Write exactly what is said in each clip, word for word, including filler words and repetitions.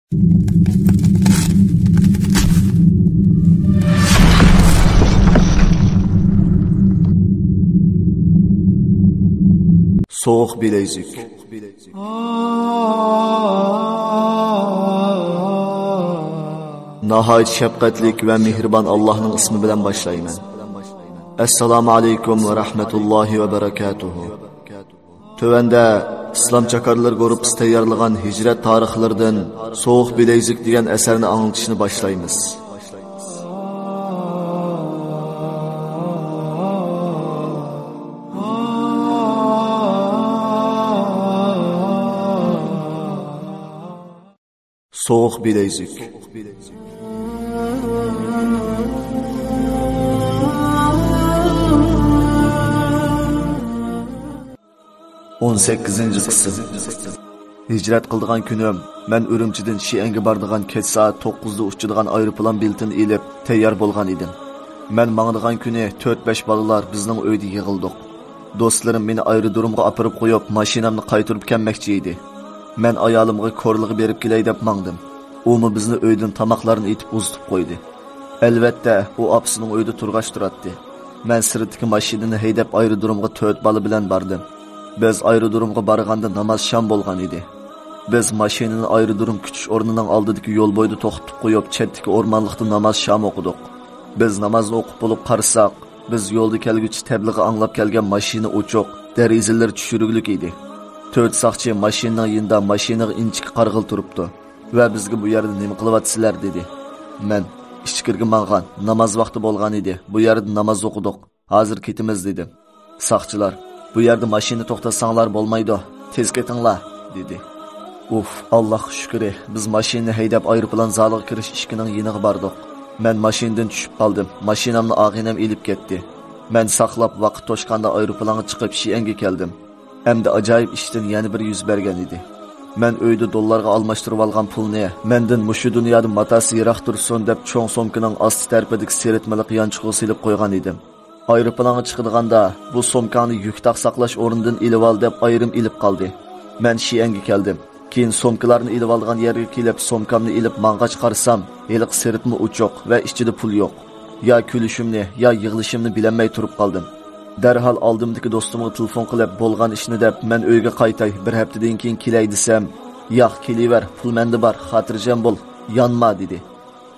سوغۇق بىلەيزۈك. ناھايىتى شەپقەتلىك ۋە مېھرىبان ئاللاھنىڭ ئىسمى بىلەن باشلايمەن. ئەسسالامۇ ئەلەيكۇم ۋە رەھمەتۇللاھى ۋە بەرەكاتۇھۇ. تۆۋەندە ئىسلام چاكارلىرى گۇرۇپپىسى تەييارلىغان ھىجرەت تارىخلىرىدىن سوغۇق بىلەيزۈك دېگەن ئەسەرنى ئاڭلىتىشنى باشلايمىز. سوغۇق بىلەيزۈك. ئون سەككىزىنچى قىسىم. ھىجرەت قىلىدىغان كۈنۈم، مەن ئۈرۈمچىدىن شىئەنگە بارىدىغان كەچ سائەت توققۇزدا ئۇچىدىغان ئايروپىلان بېلىتىنى ئېلىپ تەييار بولغان ئىدىم. مەن ماڭىدىغان كۈنى تۆت-بەش بالىلار بىزنىڭ ئۆيدە يىغىلدۇق. دوستلىرىم مېنى ئايرودرومغا ئاپىرىپ قويۇپ، ماشىنامنى قايتۇرۇپ كەلمەكچى ئىدى. مەن ئايالىمغا كورلىغا بېرىپ كېلەي دەپ ماڭدىم. ئۇمۇ بىزنى ئۆيدىن تاماقلارنى ئېتىپ ئۇزىتىپ قويدى. ئەلۋەتتە، ئۇ ئاپىسىنىڭ ئۆيىدە تۇرغاچ تۇراتتى. مەن سىرتتىكى ماشىنىنى ھەيدەپ، ئايرودرومغا تۆت بالا بىلەن باردىم. بىز ئايرودرومغا بارغاندا ناماز شام بولغان ئىدى. بىز ماشىنىنى ئايرودروم كۈتۈش ئورنىنىڭ ئالدىدىكى يول بويىدا توختىتىپ قويۇپ، چەتتىكى ئورمانلىقتا ناماز شام ئوقۇدۇق. بىز نامازنى ئوقۇپ بولۇپ قارىساق، بىز يولدا كەلگۈچە تەبلىغ ئاڭلاپ كەلگەن ماشىنا ئوچۇق، دېرىزىلىرى چۈشۈرۈكلۈك ئىدى. تۆت ساقچى ماشىنىنىڭ يېنىدا ماشىنىغا ئىنچىكە قارىغىلى تۇرۇپتۇ ۋە بىزگە: «بۇ يەردە نېمە قىلىۋاتىسىلەر؟» دېدى. مەن: «ئىچكىرىگە ماڭغان، ناماز ۋاقتى بولغان ئىدى، بۇ يەردە ناماز ئوقۇدۇق، ھازىر كېتىمىز» دېدىم. ساقچىلار: «بۇ يەردە ماشىنا توختاتساڭلار بولمايدۇ، تېز كېتىڭلار» دېدى. ئۇف، ئاللاھقا شۈكرى، بىز ماشىنىنى ھەيدەپ ئايروپىلان زالىغا كىرىش ئىشىكىنىڭ يېنىغا باردۇق. مەن ماشىنىدىن چۈشۈپ قالدىم، ماشىنامنى ئاغىنەم ئېلىپ كەتتى. مەن ساقلاپ، ۋاقىت توشقاندا ئايروپىلانغا چىقىپ شىئەنگە كەلدىم. ئەمدى ئاجايىپ ئىشتىن يەنە بىر يۈز بەرگەن ئىدى. مەن ئۆيدە دوللارغا ئالماشتۇرۇۋالغان پۇلنى، مەندىن مۇشۇ دۇنيادا ماتاسى يىراق تۇرسۇن دەپ چوڭ سومكىنىڭ ئاستى تەرىپىدىكى سېرىتمىلىق يانچۇقىغا سېلىپ قويغان ئىدىم. ئايروپىلانغا چىقىدىغاندا، «بۇ سومكاڭنى يۈك تاق ساقلاش ئورنىدىن ئېلىۋال» دەپ ئايرىم ئېلىپ قالدى. مەن شىئەنگە كەلدىم. كېيىن سومكىلارنى ئېلىۋالىدىغان يەرگە كېلىپ، سومكامنى ئېلىپ ماڭغاچ قارىسام، ھېلىقى سىرتمۇ ئوچۇق ۋە ئىچىدە پۇل يوق. يا كۈلۈشۈمنى، يا يىغلىشىمنى بىلەلمەي تۇرۇپ قالدىم. دەرھال ئالدىمدىكى دوستۇمغا تېلېفون قىلىپ، بولغان ئىشنى دەپ، مەن ئۆيگە قايتاي، بىر ھەپتىدىن كېيىن كېلەي دېسەم، «ياق، كېلىۋەر، پۇل مەندە بار، خاتىرجەم بول، يانما» دېدى.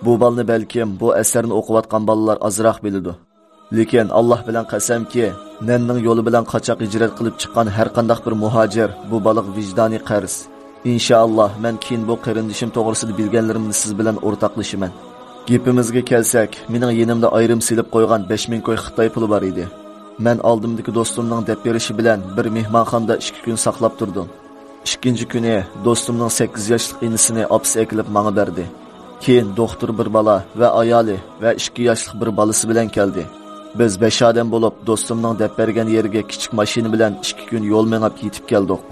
بۇ بالىنى بەلكىم بۇ ئەسەرنى ئوقۇۋاتقان بالىلار ئازراق بىلىدۇ. لېكىن ئاللاھ بىلەن قەسەمكى، نەننىڭ يولى بىلەن قاچاق ھىجرەت قىلىپ چىققان ھەرقانداق بىر مۇھاجىر بۇ بالىغا ۋىجدانىي قەرز. ئىنشائاللاھ، مەن كېيىن بۇ قېرىندىشىم توغرىسىدا بىلگەنلىرىمنى سىز بىلەن ئورتاقلىشىمەن. گېپىمىزگە كەلسەك، مېنىڭ يېنىمدا ئايرىم سېلىپ قويغان بەش مىڭ كوي خىتاي پۇلى بار ئىدى. مەن ئالدىمدىكى دوستۇمنىڭ دەپ بېرىشى بىلەن بىر مېھمانخانىدا ئىككى كۈن ساقلاپ تۇردۇم. ئىككىنچى كۈنى دوستۇمنىڭ سەككىز ياشلىق ئىنىسىنى ئاپىسى ئەكېلىپ ماڭا بەردى. كېيىن دوختۇر بىر بالا ۋە ئايالى ۋە ئىككى ياشلىق بىر بالىسى بىلەن كەلدى. بىز بەش ئادەم بولۇپ، دوستۇمنىڭ دەپ بەرگەن يېرىگە كىچىك ماشىنا بىلەن ئىككى كۈن يول مېڭىپ يېتىپ كەلدۇق.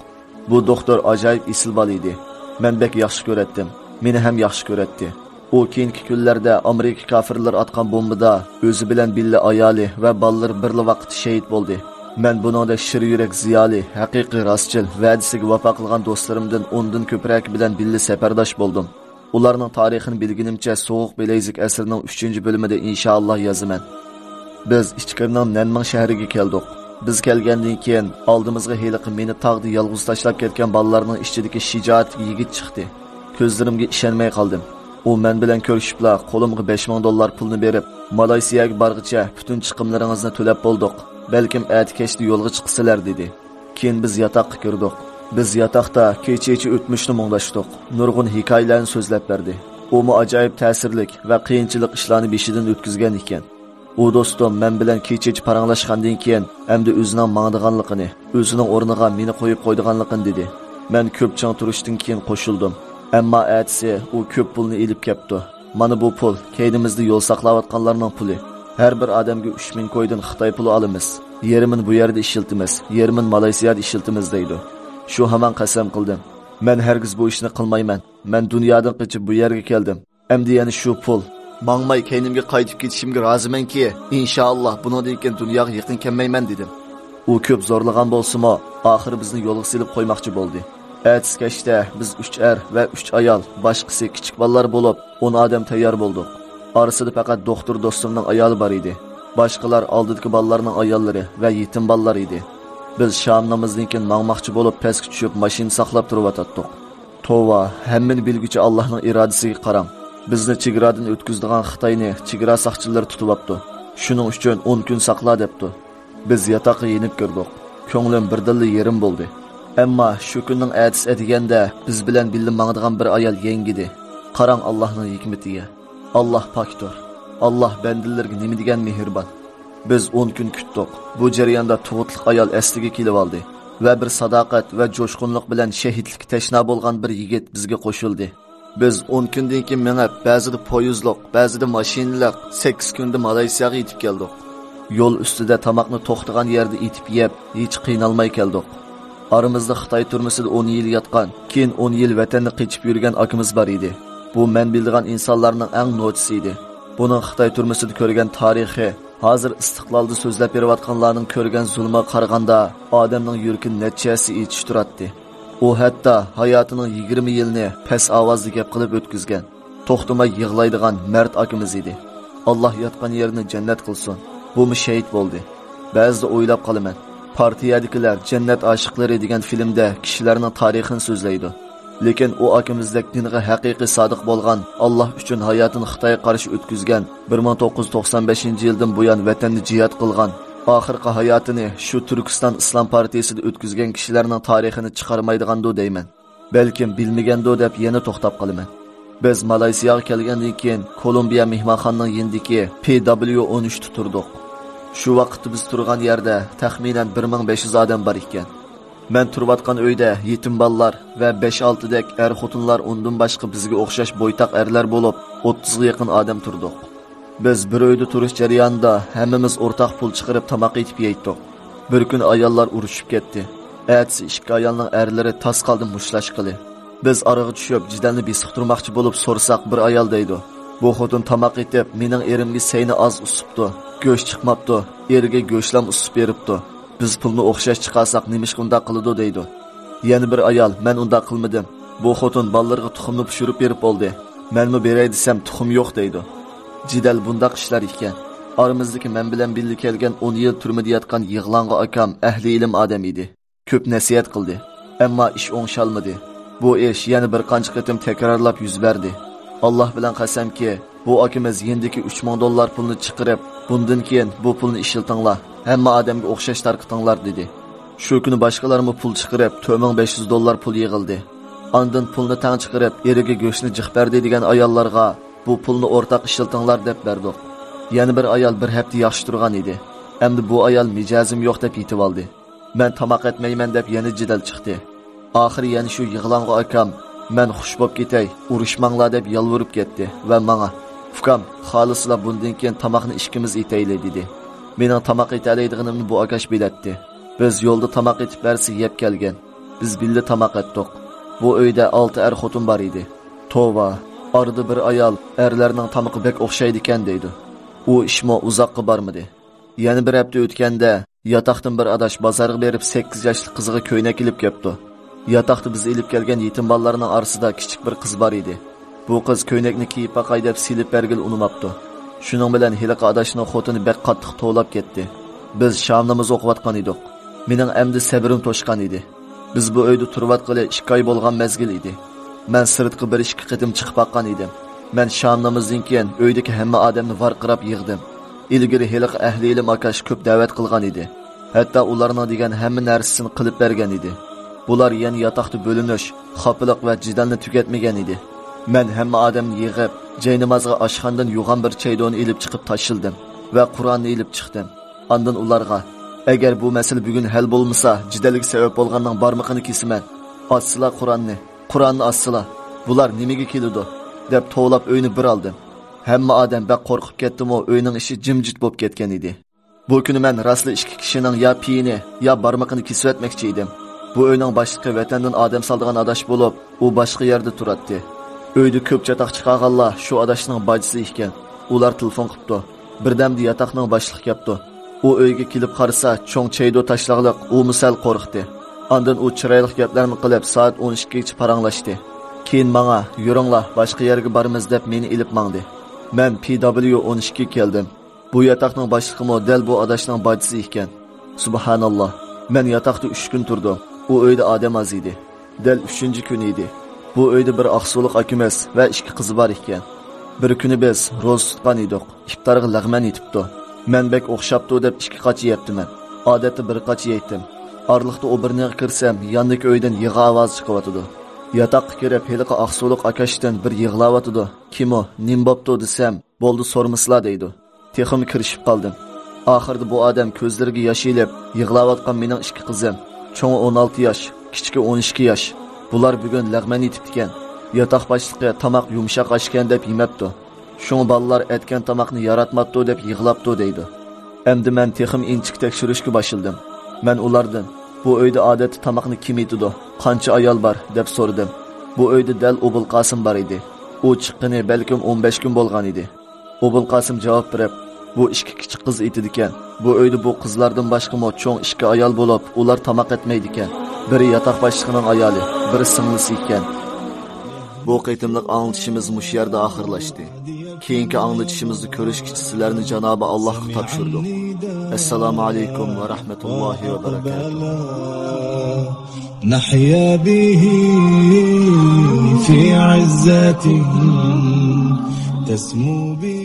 بۇ دوختۇر ئاجايىپ ئېسىل بالا ئىدى. مەن بەك ياخشى كۆرەتتىم. مېنى ھەم ياخشى كۆرەتتى. ئۇ كېيىنكى كۈنلەردە ئامېرىكا كاپىرلىرى ئاتقان بومبىدا ئۆزى بىلەن بىللە ئايالى ۋە بالىلىرى بىرلا ۋاقىتتا شېھىت بولدى. مەن بۇنىڭدەك شىر يۈرەك زىيالىي، ھەقىقىي راستچىل، ۋەدىسىگە ۋاپا قىلغان دوستلىرىمدىن ئوندىن كۆپرەك بىلەن بىللە سەپەرداش بولدۇم. ئۇلارنىڭ تارىخىنى بىلگىنىمچە، سوغۇق بىلەيزۈك ئەسىرىنىڭ ئۈچىنچى بۆلۈمىدە ئىنشائاللاھ يازىمەن. بىز ئىچكىرىنىڭ نەنمىڭ شەھىرىگە كەلدۇق. بىز كەلگەندىن كېيىن، ئالدىمىزغا ھېلىقى مېنى تاغدا يالغۇز تاشلاپ كەتكەن بالىلارنىڭ ئىچىدىكى شىجائەتلىك يىگىت چىقتى. كۆزلىرىمگە ئىشەنمەي قالدىم. ئۇ مەن بىلەن كۆرۈشۈپلا، قولۇمغا بەش مىڭ دوللار پۇلنى بېرىپ، «مالايسىيەگە بارغىچە پۈتۈن چىقىملىرىڭىزنى تۆلەپ بولدۇق. بەلكىم ئەتە كەچتە يولغا چىقىسىلەر» دېدى. كېيىن بىز ياتاققا كىردۇق. بىز ياتاقتا كېچىچە ئۆتمۈشنى مۇڭداشتۇق. نۇرغۇن ھېكايىلەرنى سۆزلەپ بەردى. ئۇمۇ ئاجايىپ تەسىرلىك ۋە قىيىنچىلىق ئىشلارنى بېشىدىن ئۆتكۈزگەن ئىكەن. ئۇ دوستۇم مەن بىلەن كېچىچە پاراڭلاشقاندىن كېيىن، ئەمدى ئۆزىنىڭ ماڭىدىغانلىقىنى، ئۆزىنىڭ ئورنىغا مېنى قويۇپ قويىدىغانلىقىنى دېدى. مەن كۆپ چىڭ تۇرۇشتىن كېيىن قوشۇلدۇم. ئەمما ئەتىسى ئۇ كۆپ پۇلنى ئېلىپ كەپتۇ. مانا بۇ پۇل، كەينىمىزدە يول ساقلاۋاتقانلارنىڭ پۇلى. ھەر بىر ئادەمگە ئۈچ مىڭ كويدىن خىتاي پۇلى ئالىمىز. يېرىمىنى بۇ يەردە ئىشلىتىمىز، يېرىمىنى مالايسىيادا ئىشلىتىمىز دەيدۇ. شۇ ھامان قەسەم قىلدىم. مەن ھەرگىز بۇ ئىشنى قىلمايمەن. مەن دۇنيادىن قېچىپ بۇ يەرگە كەلدىم. ئەمدى يەنە شۇ پۇل. ماڭماي كەينىمگە قايتىپ كېتىشىمگە رازىمەنكى، ئىنشائاللا، بۇنىڭدىن كېيىن دۇنياغا يېقىن كەلمەيمەن، دېدىم. ئۇ كۆپ زورلىغان بولسىمۇ، ئاخىرى بىزنى يولغا سېلىپ قويماقچى بولدى. ئەتىسى كەچتە بىز ئۈچ ئەر ۋە ئۈچ ئايال، باشقىسى كىچىك بالىلار بولۇپ، ئون ئادەم تەييار بولدۇق. ئارىسىدا پەقەت دوختۇر دوستۇمنىڭ ئايالى بار ئىدى. باشقىلار ئالدىدىكى بالىلارنىڭ ئاياللىرى ۋە يېتىم بالىلار ئىدى. بىز شام نامىزىدىن كېيىن ماڭماقچى بولۇپ، پەسكە چۈشۈپ، ماشىنا ساقلاپ تۇرۇۋاتاتتۇق. توۋا، ھەممىنى بىلگۈچى ئاللاھنىڭ ئىرادىسىگە قاراڭ. بىزنى چېگرادىن ئۆتكۈزىدىغان خىتاينى چېگرا ساقچىلىرى تۇتۇۋاپتۇ. شۇنىڭ ئۈچۈن ئون كۈن ساقلا دەپتۇ. بىز ياتاققا يېنىپ كىردۇق. كۆڭلۈم بىردىنلا يېرىم بولدى. ئەمما شۇ كۈننىڭ ئەتىسى ئەتىگەندە بىز بىلەن بىللە ماڭىدىغان بىر ئايال يەڭگىدى. قاراڭ ئاللاھنىڭ ھېكمىتىگە. ئاللاھ پاكتۇر. ئاللاھ بەندىلىرىگە نېمە دېگەن مېھرىبان. بىز ئون كۈن كۈتتۇق. بۇ جەرياندا تۇغۇتلۇق ئايال ئەسلىگە كېلىۋالدى ۋە بىر ساداقەت ۋە جوشقۇنلۇق بىلەن شەھىدلىككە تەشنا بولغان بىر يىگىت بىزگە قوشۇلدى. بىز ئون كۈندىن كېيىن مېڭىپ، بەزىدە پويىزلىق، بەزىدە ماشىنىلىق، سەككىز كۈندە مالايسىياغا يېتىپ كەلدۇق. يول ئۈستىدە تاماقنى توختىغان يەردە ئېتىپ يەپ، ھېچ قىينالماي كەلدۇق. ئارىمىزدا خىتاي تۈرمىسىدە ئون يىل ياتقان، كېيىن ئون يىل ۋەتەندە قېچىپ يۈرگەن ئاكىمىز بار ئىدى. بۇ مەن بىلىدىغان ئىنسانلارنىڭ ئەڭ نوچىسى ئىدى. بۇنىڭ خىتاي تۈرمىسىدە كۆرگەن تارىخى، ھازىر ئىستىقلالدا سۆزلەپ بېرىۋاتقانلارنىڭ كۆرگەن زۇلمىغا قارىغاندا، ئادەمنىڭ يۈرىكىنى نەچچە ھەسسە ئېچىشتۇراتتى. ئۇ ھەتتا ھاياتىنىڭ يىگىرمە يىلىنى پەس ئاۋازدا گەپ قىلىپ ئۆتكۈزگەن. توختىماي يىغلايدىغان مەرد ئاكىمىز ئىدى. ئاللاھ ياتقان يېرىنى جەننەت قىلسۇن. بۇمۇ شېھىت بولدى. بەزىدە ئويلاپ قالىمەن، پارتىيەدىكىلەر جەننەت ئاشىقلىرى دېگەن فىلىمدە كىشىلەرنىڭ تارىخىنى سۆزلەيدۇ. لېكىن ئۇ ئاكىمىزدەك دىنغا ھەقىقىي سادىق بولغان، ئاللاھ ئۈچۈن ھاياتىنى خىتايغا قارشى ئۆتكۈزگەن، بىر مىڭ توققۇز يۈز توقسان بەشىنچى يىلدىن بۇيان ۋەتەندە جىھاد قىلغان، ئاخىرقى ھاياتىنى شۇ تۈركىستان ئىسلام پارتىيىسىدا ئۆتكۈزگەن كىشىلەرنىڭ تارىخىنى چىقارمايدىغاندۇ دەيمەن. بەلكىم بىلمىگەندۇ دەپ يەنە توختاپ قالىمەن. بىز مالايسىياغا كەلگەندىن كېيىن، كولومبىيە مېھمانخانىنىڭ يېنىدىكى پى دابليۇ ئون ئۈچتە تۇردۇق. شۇ ۋاقىتتا بىز تۇرغان يەردە تەخمىنەن بىر مىڭ بەش يۈز ئادەم بار ئىكەن. مەن تۇرۇۋاتقان ئۆيدە يېتىم بالىلار ۋە بەش-ئالتىدەك ئەر-خوتۇنلار، ئۇندىن باشقا بىزگە ئوخشاش بويتاق ئەرلەر بولۇپ، ئوتتۇزغا يېقىن ئادەم تۇردۇق. بىز بىر ئۆيدە تۇرۇش جەريانىدا ھەممىمىز ئورتاق پۇل چىقىرىپ تاماق ئېتىپ يەيتتۇق. بىر كۈنى ئاياللار ئۇرۇشۇپ كەتتى. ئەتىسى ئىككى ئايالنىڭ ئەرلىرى تاس قالدى مۇشتلاشقىلى. بىز ئارىغا چۈشۈپ، جېدەلنى بېسىقتۇرماقچى بولۇپ سورىساق، بىر ئايال دەيدۇ، بۇ خوتۇن تاماق ئېتىپ، مېنىڭ ئېرىمگە سەينى ئاز ئۇسسۇپتۇ، گۆش چىقماپتۇ، ئېرىگە گۆشلام ئۇسسۇپ بېرىپتۇ. بىز پۇلنى ئوخشاش چىقارساق، نېمىشقا ئۇنداق قىلىدۇ دەيدۇ. يەنە بىر ئايال، مەن ئۇنداق قىلمىدىم. بۇ خوتۇن بالىلىرىغا تۇخۇمنى پىشۇرۇپ بېرىپ بولدى. مەنمۇ بېرەي دېسەم، تۇخۇم يوق دەيدۇ. جېدەل بۇنداق ئىشلار ئىكەن. ئارىمىزدىكى مەن بىلەن بىللە كەلگەن ئون يىل تۈرمىدە ياتقان يىغلاڭغۇ ئاكام ئەھلى ئىلىم ئادەم ئىدى. كۆپ نەسىھەت قىلدى. ئەمما ئىش ئوڭشالمىدى. بۇ ئىش يەنە بىر قانچە قېتىم تەكرارلاپ يۈز بەردى. ئاللاھ بىلەن قەسەمكى، بۇ ئاكىمىز يېنىدىكى ئۈچ مىڭ دوللار پۇلنى چىقىرىپ، بۇندىن كېيىن بۇ پۇلنى ئىشلىتىڭلار، ھەممە ئادەمگە ئوخشاش تارقىتىڭلار، دېدى. شۇ كۈنى باشقىلارمۇ پۇل چىقىرىپ، تۆت مىڭ بەش يۈز دوللار پۇل يىغىلدى. ئاندىن پۇلنى تەڭ چىقىرىپ، ئېرىگە گۆشنى جىق بەردى دېگەن ئاياللارغا، بۇ پۇلنى ئورتاق ئىشلىتىڭلار، دەپ بەردۇق. يەنە بىر ئايال بىر ھەپتە ياخشى تۇرغان ئىدى. ئەمدى بۇ ئايال مىجەزىم يوق، دەپ يېتىۋالدى. مەن تاماق ئەتمەيمەن، دەپ يەنە جېدەل چىقتى. ئاخىرى يەنە شۇ يىغلاڭغۇ ئاكام، مەن خۇش بوپ كېتەي، ئۇرۇشماڭلار، دەپ يالۋۇرۇپ كەتتى ۋە ماڭا، ئۇكام، خالىسىلا بۇندىن كېيىن تاماقنى ئىككىمىز ئېتەيلى، دېدى. مېنىڭ تاماق ئېتەلەيدىغىنىمنى بۇ ئاكاش بىلەتتى. بىز يولدا تاماق ئېتىپ بەرسە يەپ كەلگەن. بىز بىللە تاماق ئەتتۇق. بۇ ئۆيدە ئالتە ئەر خوتۇن بار ئىدى. توۋا، ئارىدا بىر ئايال، ئەرلەرنىڭ تامىقى بەك ئوخشايدىكەن، دەيدۇ. ئۇ ئىشمۇ ئۇزاققا بارمىدى. يەنە بىر ھەپتە ئۆتكەندە، ياتاقتىن بىر ئاداش بازارغا بېرىپ، سەككىز ياشلىق قىزىغا كۆينەك ئېلىپ كەپتۇ. ياتاقتا بىز ئېلىپ كەلگەن يېتىم بالىلارنىڭ ئارىسىدا كىچىك بىر قىز بار ئىدى. بۇ قىز كۆينەكنى كىيىپ باقاي دەپ سېلىپ بەرگىلى ئۇنىماپتۇ. شۇنىڭ بىلەن ھېلىقى ئاداشنىڭ خوتۇنى بەك قاتتىق توۋلاپ كەتتى. بىز شام نامىزى ئوقۇۋاتقان ئىدۇق. مېنىڭ ئەمدى سەبرىم توشقان ئىدى. بىز بۇ ئۆيدە تۇرۇۋاتقىلى ئىككى ئاي بولغان مەزگىل ئىدى. مەن سىرتقا بىر ئىككى قېتىم چىقىپ باققان ئىدىم. مەن شام نامىزىدىن كېيىن ئۆيدىكى ھەممە ئادەمنى ۋارقىراپ يىغدىم. ئىلگىرى ھېلىقى ئەھلى ئىلىم ئاكاش كۆپ دەۋەت قىلغان ئىدى. ھەتتا ئۇلارنىڭ دېگەن ھەممە نەرسىسىنى قىلىپ بەرگەن ئىدى. بۇلار يەنە ياتاقتا بۆلۈنۈش، خاپىلىق ۋە جېدەلنى تۈگەتمىگەن ئىدى. مەن ھەممە ئادەمنى يىغىپ، جاينامازغا ئاشخانىدىن يوغان بىر چەيدونى ئېلىپ چىقىپ تاشلىدىم ۋە قۇرئاننى ئېلىپ چىقتىم. ئاندىن ئۇلارغا، ئەگەر بۇ مەسىلە بۈگۈن ھەل بولمىسا، جېدەلگە سەۋەب بولغاننىڭ بارمىقىنى كېسىمەن. ئاچسىلا قۇرئاننى، قۇرئاننى ئاچسىلا، بۇلار نېمىگە كېلىدۇ؟ دەپ توۋلاپ ئۆينى بىر ئالدىم. ھەممە ئادەم بەك قورقۇپ كەتتىمۇ، ئۆينىڭ ئىشى جىمجىت بولۇپ كەتكەن ئىدى. بۇ كۈنى مەن راسلا ئىككى كىشىنىڭ يا پېيىنى، يا بارمىقىنى كېسىۋەتمەكچى ئىدىم. بۇ ئۆينىڭ باشلىقى ۋەتەندىن ئادەم سالىدىغان ئاداش بولۇپ، ئۇ باشقا يەردە تۇراتتى. ئۆيدە كۆپ چاتاق چىقارغانلار شۇ ئاداشنىڭ باجىسى ئىكەن. ئۇلار تېلېفون قىپتۇ. بىردەمدە ياتاقنىڭ باشلىقى كەپتۇ. ئۇ ئۆيگە كېلىپ قارىسا، چوڭ چەيدۇ تاشلاقلىق، ئۇمۇ سەل قورقتى. ئاندىن ئۇ چىرايلىق گەپلەرنى قىلىپ، سائەت ئون ئىككىگىچە پاراڭلاشتى. كېيىن ماڭا، «يۈرۈڭلار، باشقا يەرگە بارىمىز» دەپ مېنى ئېلىپ ماڭدى. مەن پى دابليۇ ئون ئىككىگە كەلدىم. بۇ ياتاقنىڭ باشلىقىمۇ دەل بۇ ئاداشنىڭ باجىسى ئىكەن. سۇبھاناللا، مەن ياتاقتا ئۈچ كۈن تۇردۇم. ئۇ ئۆيدە ئادەم ئاز ئىدى. دەل ئۈچىنچى كۈنى ئىدى. بۇ ئۆيدە بىر ئاقسۇلۇق ئاكىمىز ۋە ئىككى قىزى بار ئىكەن. بىر كۈنى بىز روزا تۇتقان ئىدۇق. ئىپتارغا لەغمەن يېتىپتۇ. مەن بەك ئوخشاپتۇ دەپ ئىككى قاچا يەپتىمەن. ئادەتتە بىر قاچا يەيتتىم. ئارىلىقتا ئۇ بىر نېغىر كىرسەم، ياندىكى ئۆيدىن يىغا ئاۋازى چىقىۋاتىدۇ. ياتاققا كىرىپ، ھېلىقى ئاقسۇلۇق ئاكاشتىن بىر يىغلاۋاتىدۇ. «كىم ئۇ؟ نېمە بوپتۇ؟» دېسەم، «بولدى، سورىمىسىلا» دەيدۇ. تېخىمۇ كىرىشىپ قالدىم. ئاخىرىدا بۇ ئادەم كۆزلىرىگە ياش ئېلىپ، يىغلاۋاتقان مېنىڭ ئىككى قىزىم، چوڭى ئون ئالتە ياش، كىچىكى ئون ئىككى ياش. بۇلار بۈگۈن لەغمەن يېتىپتىكەن. ياتاق باشلىقى تاماق يۇمشاق ئاشكەن دەپ يېمەپتۇ. شۇڭا بالىلار ئەتكەن تاماقنى ياراتماپتۇ دەپ يىغلاپتۇ دەيدۇ. ئەمدى مەن تېخىمۇ ئىنچىكە تەكشۈرۈشكە باشلىدىم. مەن ئۇلاردىن، «بۇ ئۆيدە ئادەتتە تاماقنى كىم ئېتىدۇ؟ قانچە ئايال بار؟» دەپ سورىدىم. بۇ ئۆيدە دەل ئوبۇلقاسىم بار ئىدى. ئۇ چىققىنى بەلكىم ئون بەش كۈن بولغان ئىدى. ئوبۇلقاسىم جاۋاب بېرىپ، «بۇ ئىككى كىچىك قىز ئېتىدىكەن. بۇ ئۆيدە بۇ قىزلاردىن باشقىمۇ چوڭ ئىككى ئايال بولۇپ، ئۇلار تاماق ئەتمەيدىكەن. بىرى ياتاق باشلىقىنىڭ ئايالى، بىرى سىڭلىسى ئىكەن.» بۇ قېتىملىق ئاڭلىتىشىمىز مۇشۇ يەردە ئاخىرلاشتى. كېيىنكى ئاڭلىتىشىمىزدا كۆرۈشكىچە سىلەرنى جانابى ئاللاھقا تاپشۇردۇق. ئەسسالامۇ ئەلەيكۇم ۋە رەھمەتۇللاھى ۋە بەرەكاتۇھ. نحيا به في عزة تسمو به